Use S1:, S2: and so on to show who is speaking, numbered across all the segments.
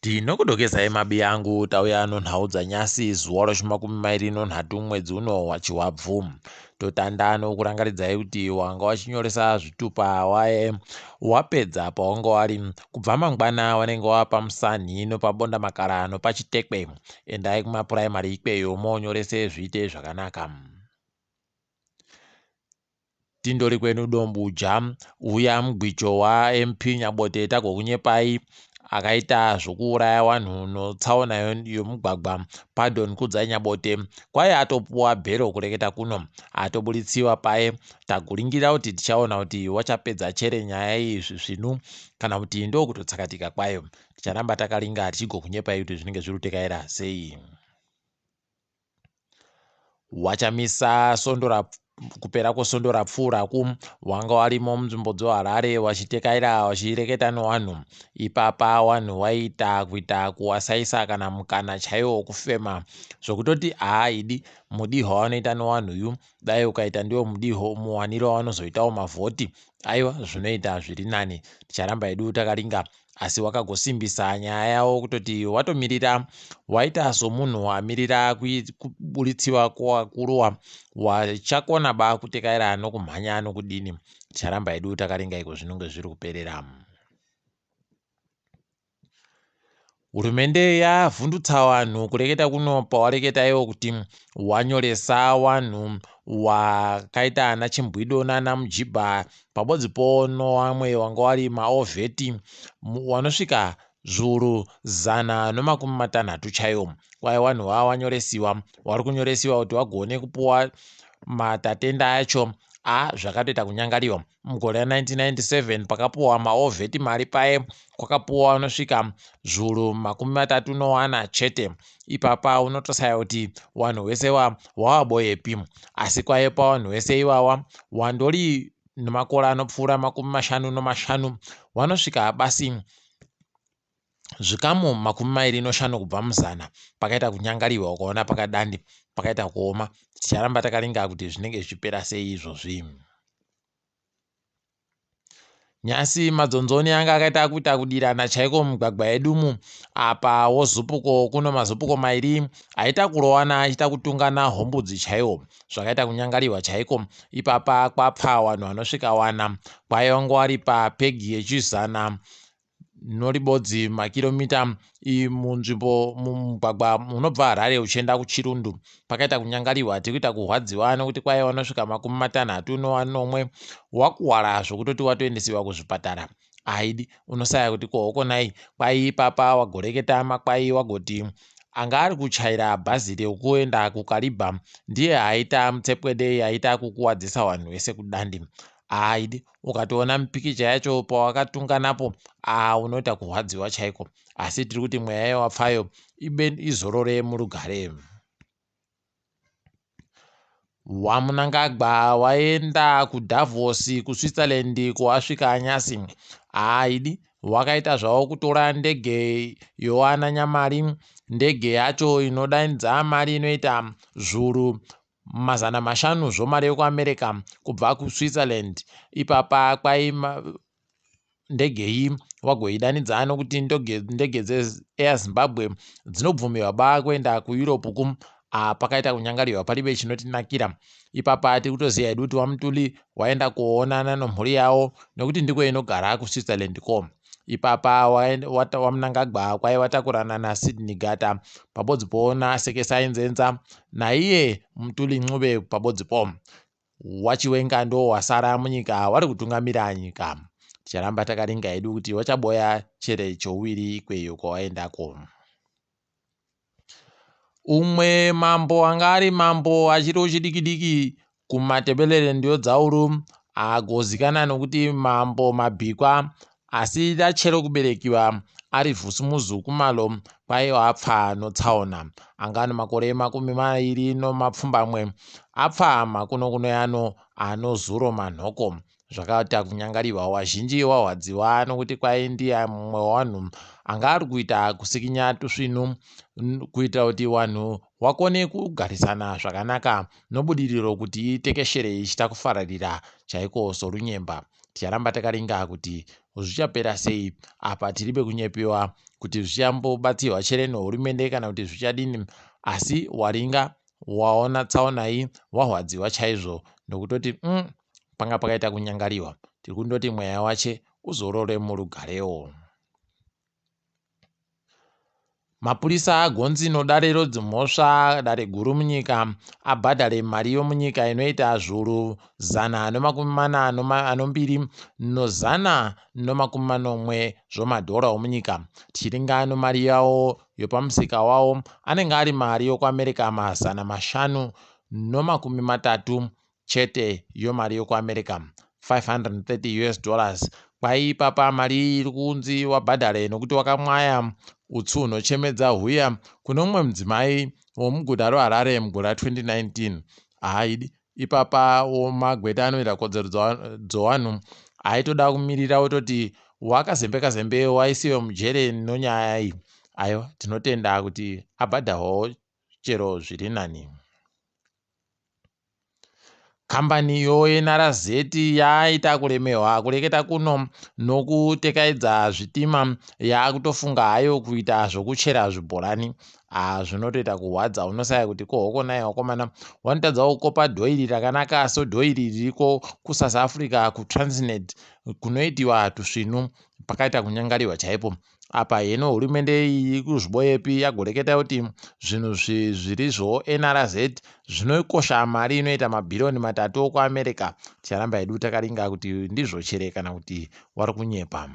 S1: Tinokudokezai mabiyangu tauya nonhau dzanyasi zuva rechimakumi mairi nonhatu mwedzi uno waChivabvu. Totanda nokurangaridzai kuti wanga wachinyoresa zvitupa waye wapedza pawanga wari kubva mangwana wanenge wava pamusanhi nopabonda makara nopachitekwe. Endai kumapuraimari ikweyo monyorese zviite zvakanaka. Tindori kwenu Dombuja uya mugwicho waMP Nyabote tagokunyepai akaita zvokuuraya wanhu notsaona yomugwagwa Pardon Kudzai Nyabote kwai atopuwa bhero kureketa kuno atobuditsiwa paye taguringira kuti tichaona kuti wachapedza chere nyaya iyi zvisvinu kana kuti ndokutotsakatika kwayo ticharamba takaringa tichigokunyepai kuti zvinenge zviri kutekaira sei. Wachamisa svondo kupera kwesvondo rapfuura ku wanga warimo munzvimbo dzeHarare wachitekaira wachireketa newanhu ipapa wanhu waiita kuita kuwasaisa kana mukana chaiwo wokufema zvokutoti haa idi mudiho wawanoita newanhu yu dai ukaita ndiwo mudiho muwaniro wawanozoitawo mavhoti aiwa zvinoita zviri nani ticharamba hedu takaringa asi wakagosimbisa nyaya yawo kutoti watomirira waita somunhu amirira kuburitsiwa kuwakuruwa wachakona ba kutekaira nokumhanya nokudini ticharamba hedu takaringa iko zvinonge zviri kuperera. Hurumende yavhundutsa vanhu kureketa kuno pawareketa iwo kuti wanyoresa wanhu wakaita ana chimbwido nana mujibha pabodzi po nowamwe wanga wari maovheti wanosvika zviuru 160 chaiwo. Kwai wanhu vava wanyoresiwa wari kunyoresiwa kuti wagone kupuwa matatenda acho a zvakatoita kunyangariwa. Mugore ra 1997 pakapuwa maovheti mari paye kwakapuwa vanosvika zviuru 34 chete. Ipapa unotosaya kuti wanhu wese wawaboyepi asi kwaye pawanhu wese iwawa wandori nemakore anopfuura 55 wanosvika basi zvikamu 25 kubva muzana. Pakaita kunyangariwa ukaona pakadandi pakaita kuoma. Ticharamba takaringa kuti zvinenge zvichipera sei izvozvi. Nyasi madzonzoni anga akaita kuita kudirana chaiko mumigwagwa yedumu apa wozupuko kuno mazupuko mairi aita kurowana achiita kutungana hombudzi chaiwo zvakaita kunyangariwa chaiko ipapa kwapfa vanhu vanosvika wana kwaiva wari papegi yechizana noribodzi makiromita munzvimbo mumugwagwa unobva Harare uchienda kuChirundu pakaita kunyangariwa tikuita kurwadziwa nekuti kwaiva vanosvika 67 wakuwara zvokutoti watoendesiwa kuzvipatara aidi unosaya kuti kohokonai kwai ipapa wagoreketa makwai wagoti anga ari kuchaira bhazi rekuenda kuKaribha ndiye aita mutsepwede aita kukuwadzisa vanhu vese kudandi aidi ukatoona mipikicha yacho pawakatunganapo aa unoita kurwadziwa chaiko asi tiri kuti mweya yewapfayo ibe izorore murugare. WaMnangagwa waenda kuDavos kuSwitzerland kwawasvika nyasi aidi wakaita zvavo kutora ndege yowana nyamari ndege yacho inodaidza mari inoita zviuru 500 zvomari yekuAmerica kubva kuSwitzerland ipapa kwai ndege iyi wagoidanidza nokuti ndege dzeAir Zimbabwe dzinobvumirwa ba kuenda kuEurope ku pakaita kunyangariwa paribe chinotinakira ipapa tiri kutoziva hedu kuti waMutuli waenda kuoonana nomhuri yavo nekuti ndiko inogara kuSwitzerland ko ipapa waMnangagwa kwai watakurana naSydney Gata pabodzi po naSekesai Nzenza naiye Mutuli Ncube pabodzi po waChiwenga ndo wasara munyika wari kutungamira nyika ticharamba takaringa hedu kuti wachaboya chere chouviri ikweyo kwawaendako. Umwe mambo anga ari mambo achiri wechidiki diki kuMatebeleland yodzauru agozikana nokuti mambo Mabhikwa asi dachero kuberekiwa ari Vhusumuzu Kumalo kwaiva apfa notsaona anga ane makore 27 apfa makunokuno yano anozuro manhoko zvakaita kunyangariwa wazhinji wahwadziwa nokuti kwai ndiye mumwe wevanhu anga ari kuita kusikinya tusvinu kuitira kuti vanhu wakone kugarisana zvakanaka nobudiriro kuti itekeshere ichita kufararira chaiko sorunyemba. Ticharamba takaringa kuti zvichapera sei. Apa tiri pekunyepiwa kuti zvichambobatsirwa chere nehurumende kana kuti zvichadini, asi waringa waona tsaona iyi wahwadziwa chaizvo nokutoti panga pakaita kunyangariwa. Tiri kundoti mweya wache uzorore murugarewo. Mapurisa agonzi nodare rodzimhosva dare guru munyika abhadhare mari yomunyika inoita zviuru 140 170 zvomadhora omunyika. Tichiringa nomari yawo yopamusika wawo anenge ari mari yokuAmerica 530 chete yomari yokuAmerica, 530 US dollars. Kwai ipapa mari iyi iri kunzi wabhadhare nokuti wakamwaya utsi hunochemedza huya kune mumwe mudzimai womuguta roHarare mugore ra2019. Haidi ipapa magweta anoita kodzero dzowanhu aitoda kumirira ototi wakazembe kazembe waisiwe mujere nonyaya iyi. Aiwa, tinotenda kuti abhadharwawo chero zviri nani. Kambani yoNRZ yaita kuremerwa kureketa kuno nokutekaidza zvitima, yakutofunga hayo kuita zvokuchera zvibhorani. Zvinotoita kuhwadza, unosaya kuti kohoko naye wakomana wanotadzawo kukopa dhoiri rakanaka sodhoiri ririko kuSouth Africa kuTransnet kunoitiwa tusvinu. Pakaita kunyangariwa chaipo apa. Heno hurumende iyi kuzviboyepi yagoreketa kuti zvinhu zviri zvoNRZ zvinokosha mari inoita mabhiriyoni 3 okuAmerica. Ticharamba hedu takaringa kuti ndizvo chere kana kuti wari kunyepa.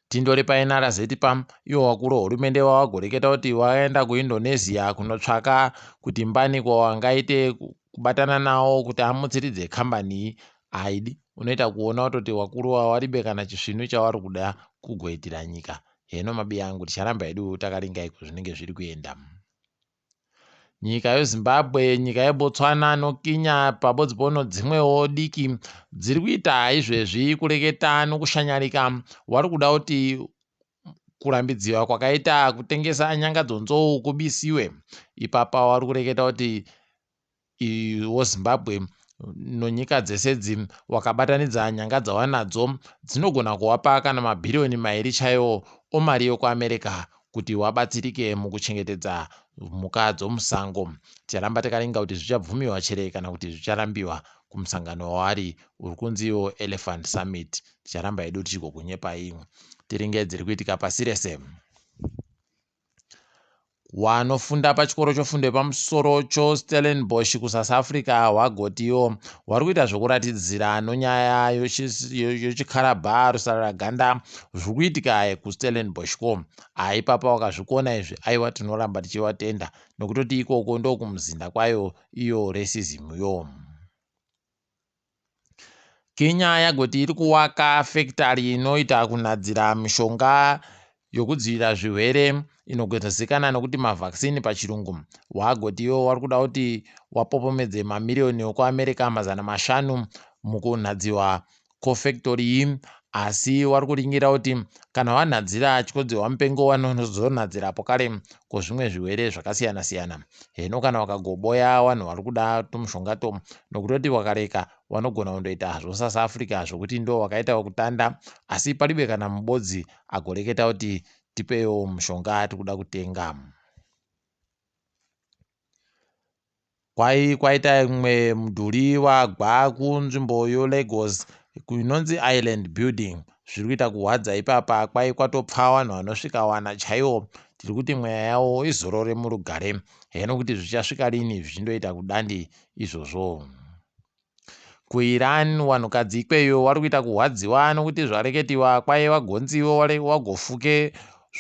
S1: Tindori paNRZ pam iwo wakuru hurumende wawagoreketa kuti waenda kuIndonesia kunotsvaka kuti mbani kwawangaite kubatana nawo kuti amutsiridze kambani iyi. Haidi unoita kuona kutoti wakuru wawaribe kana chisvinu chawari kuda kugoitira nyika. Heno mabiya angu, ticharamba hedu takaringa iko zvinenge zviri kuenda. Nyika yeZimbabwe, nyika yeBotswana noKenya pabodzi pono dzimwewo diki dziri kuita izvezvi kureketa nokushanyarika. Wari kuda kuti kurambidziwa kwakaita kutengesa nyanga dzonzou kubisiwe. Ipapa wari kureketa kuti woZimbabwe nonyika dzese idzi wakabatanidza nyanga dzawanadzo dzinogona kuwapa kana mabhiriyoni 2 chaiwo omari yokuAmerica kuti wabatsirike mukuchengetedza mhuka dzomusango. Ticharamba takaringa kuti zvichabvumiwa chere kana kuti zvicharambiwa kumusangano waari uri kunziwo Elephant Summit. Ticharamba hedu tichigokunyepai tiringe dziri kuitika pasi rese. Wanofunda pachikoro chofundo yepamusoro choStellenbosch kuSouth Africa hwagotiwo hwari kuita zvokuratidzira nonyaya yochikarabha rusaruraganda zviri kuitika kuStellenbosch ko. Aipapa wakazvikona izvi, aiwa tinoramba tichivatenda nokutoti ikoko ndokumuzinda kwayo iyo racism yo. Kenya yagoti iri kuwaka fekitari inoita kunhadzira mishonga yokudzivirira zvirwere inogozikanwa nokuti mavaccine pachirungu. Wagotiwo wari kuda kuti wapopomedze mamiriyoni okuAmerica 500 mukunhadziwa kofekitori iyi, asi wari kuringira kuti kana wanhadzira chikodzehwa mupengo wanozonhadzirapo kare kozvimwe zvirwere zvakasiyana siyana. Heno kana wakagoboya vanhu vari kuda tumushonga to nokutoti wakareka wanogona kundoita zvoSouth Africa zvokuti ndo wakaita wekutanda, asi paribe kana mubodzi agoreketa kuti tipewo mushonga tikuda kutenga. Kwai kwaita imwe mudhuri wagwa kunzvimbo yoLagos inonzi Island Building. Zviri kuita kuhwadza ipapa, kwai kwatopfa vanhu vanosvika wana chaiwo. Tiri kuti mweya yavo izorore murugare. Heno kuti zvichasvika rini zvichindoita kudandi izvozvo. KuIran vanhukadzi ikweyo vari kuita kuhwadziwa nokuti zvareketiwa kwai vagonziwo vagofuke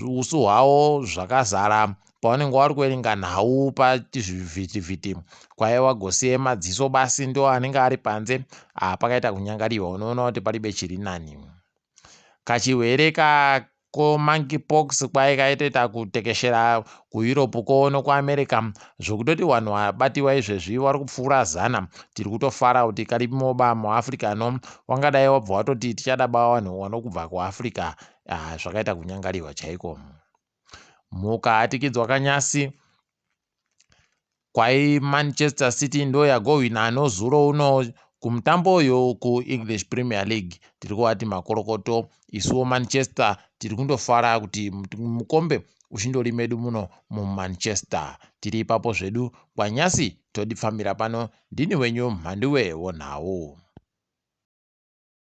S1: usu hwavo zvakazara pavanenge vari kuverenga nhau pachivhitivhiti, kwai vagosiye madziso basi ndo anenge ari panze. Pakaita kunyangariwa, unoona kuti paribe chiri nani. Kachirwere ko monkeypox kwai kaitoita kutekeshera kuEurope ko nokuAmerica zvokutoti vanhu vabatiwa izvezvi vari kupfuura 100. Tiri kutofara kuti karimoba muAfrica no wangadai wabva watoti tichada ba vanhu vanokubva kuAfrica. Zvakaita kunyangariwa chaiko. Mhuka atikidzwa kanyasi, kwai Manchester City ndo yagohwina nozuro uno Kumutambo uyu kuEnglish Premier League tiri kuvati makorokoto. Isuwo Manchester tiri kundofara kuti mukombe uchindori medu muno muManchester. Tiri ipapo zvedu kwanyasi todipfambira pano ndini wenyu Mhanduwe wonhau.